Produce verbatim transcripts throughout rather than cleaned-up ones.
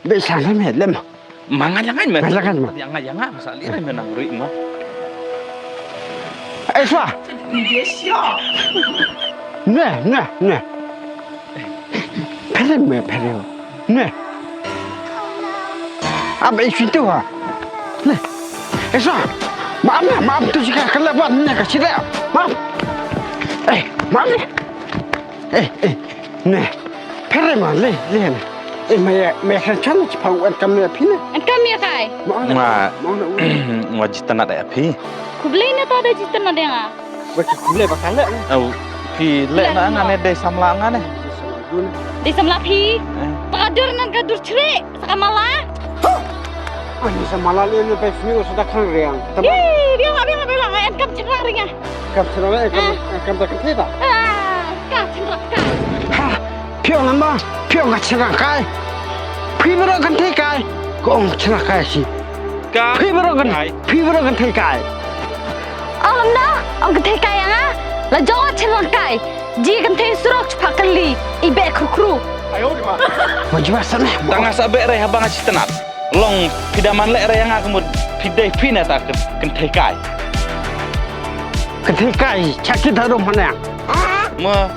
Be sang me lem. Ma nga jangan me. Nga jangan ma. Jangan jangan masa li me nang ri ma. Eh, swa. Ne, ne, ne. Pere me, pere. Ne. Ab isu tu ha. Ne. Eh, swa. Maaf ne, maaf tu jika kelebat ne kasih dah. Maaf. Eh, maaf ne. Eh, eh. Ne. Pere ma le, le ne. Eh, ma ya, ma ya kan chan ci pang wan kam ne phi ne. An kam ya kai. Ma. Ma. Ma na u. Wa jitanat ya phi. Kublai ne ta da jitanat ya nga. Wa ki kublai ba kan le. Au, phi le na nga ne dei samla nga ne. Dei samla phi. Eh. Pakadur nan kadur chre. Saka mala. Ani sa mala le ne pai fini ko sada khang riang. Tama. Ih, biang biang biang en kam chra ringa. Kam chra le kam kam ta kete ta. Ah, kam chra ka. Ha, phi ong ma, phi ong ka chra kai. Phi bro kan thei kai. Ko ong chra kai si. Ka. Phi bro kan. Phi bro kan thei kai. Alam na, ong kan thei kai nga. La jong chra kai. Ji kan thei surok chpak kali, i bek kru kru. Ayo di ma. Mo jiwa sana. Tanga sa bek rai habang achi tenat. Long pida man lek rai nga kemud pidai pina ta kan thei kai. Kan thei kai, chakit harum mana. Ma.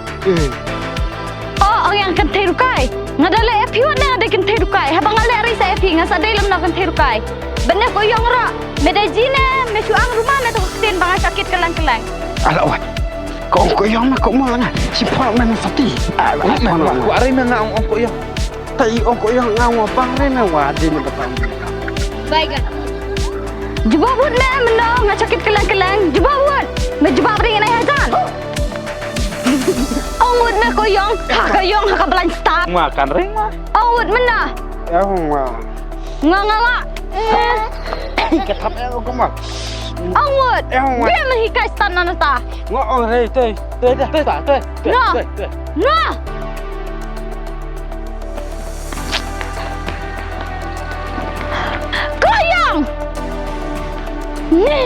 Oh, ong yang kan thei rukai. Nga da lek phi wan nga da kan thei rukai. Habang nga lek rai sa phi nga sa dei lem na kan thei rukai. Benda ko yong ra. Me da ji ne, me chuang rumah me to ktien bang chakit kelang kelang. Ala wai. Ko ong ko yong ma ko mo nga. Si pho me na sati. Ah, ko me wa. Wa re me nga ong ong ko yong. Ta i ong ko yong nga wa bang re me wa di me batang. Baigan. Jubab wut me meno nga chakit kelang kelang. Jubab wut. Me jubab ring na hajan. Ong wut me ko yong. Ha ko yong ha ka blind star. Nga kan ring ma. Ong wut mena. Ya nga. Nga nga la. Ka thap eh ko ma. Ong wut. Eh, ong wut. Dia mah hikai stan nana ta. Ngo ong rei toi. Toi toi toi toi. Ngo. Toi toi. Ngo. Koyang. Ni.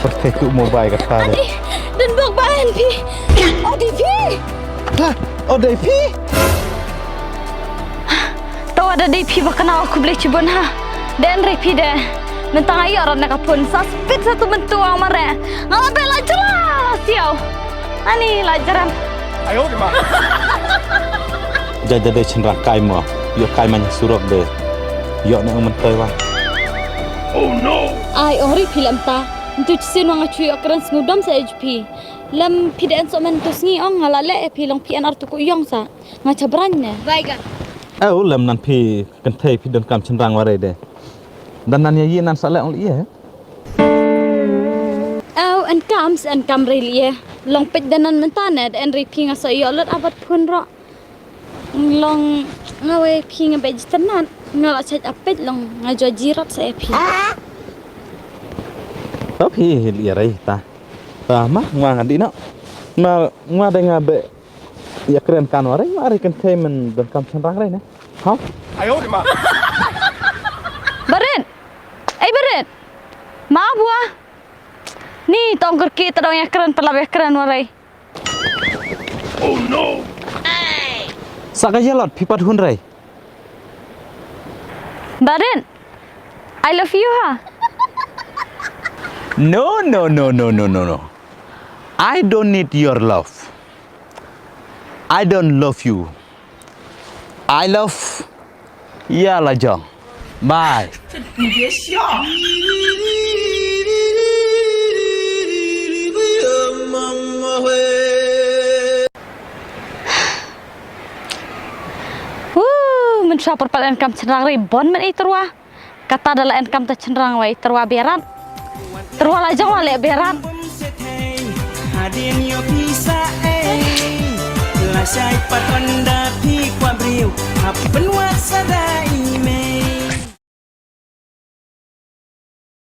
First take tu mobile ka tadi. Ani, dan bok bahan pi. Odi pi. Ha, odi pi. Tawa da dei phi ba kynmaw khublei chibun ha. Dei hynrei phi dei. Mynta nga ïoh rat na ka phone sa speed sa tu mynta ong mare. Nga la beh la jra la siaw. Ani la jra. Ayo di ma. Jai da dei chynrang kai mo. Ïoh kai man surok dei. Ïoh ne ong mynta wa. Oh no. Ai ong ri phi lam ta. Ntu chisien wa nga chu ïoh kren sngewdom sa H P. Lam phi dei en sok man tu sngi ong nga la leh phi long phi en ar tu ku yong sa. Nga cha brang ne. Baigan. Au lem nan phi kynthei phi donkam chynrang warei de. Dan nan ïa ïa nan sa leh ong leh ïa. Au en kam sa en kam rei leh ïa. Long peit dan nan mynta ne da en rei phi nga sa ïoh lut abat phun ro. Long nga wei phi nga beh jitanat nga la chait apeit long nga jua jirat sa ïa phi. Ta phi leh ïa rei ta. Ta ma nga nga di no. Na nga dei nga beh ïa kren kan warei, warei kynthei men donkam chynrang rei ne. Hau. Ayo di ma. Barit. Ei Barit. Ma bua. Ni tong kyrki ta dong ïa kren ta lap ïa kren warei. Oh no. Sa ka ïalot phi pat hun rei. Barit. I love you ha. No no no no no no no. I don't need your love. I don't love you. I love ïa la jong. Bye. Woo, mynta pyrpad en kam chynrang ri bon men i tyrwa. Kata da la en kam ta chynrang wei tyrwa biarat. Tyrwa la jong wa leh biarat. Hadien ïoh pisa ei. Lashai pat ynda phi kwah briew hap pynwad sa da i mei.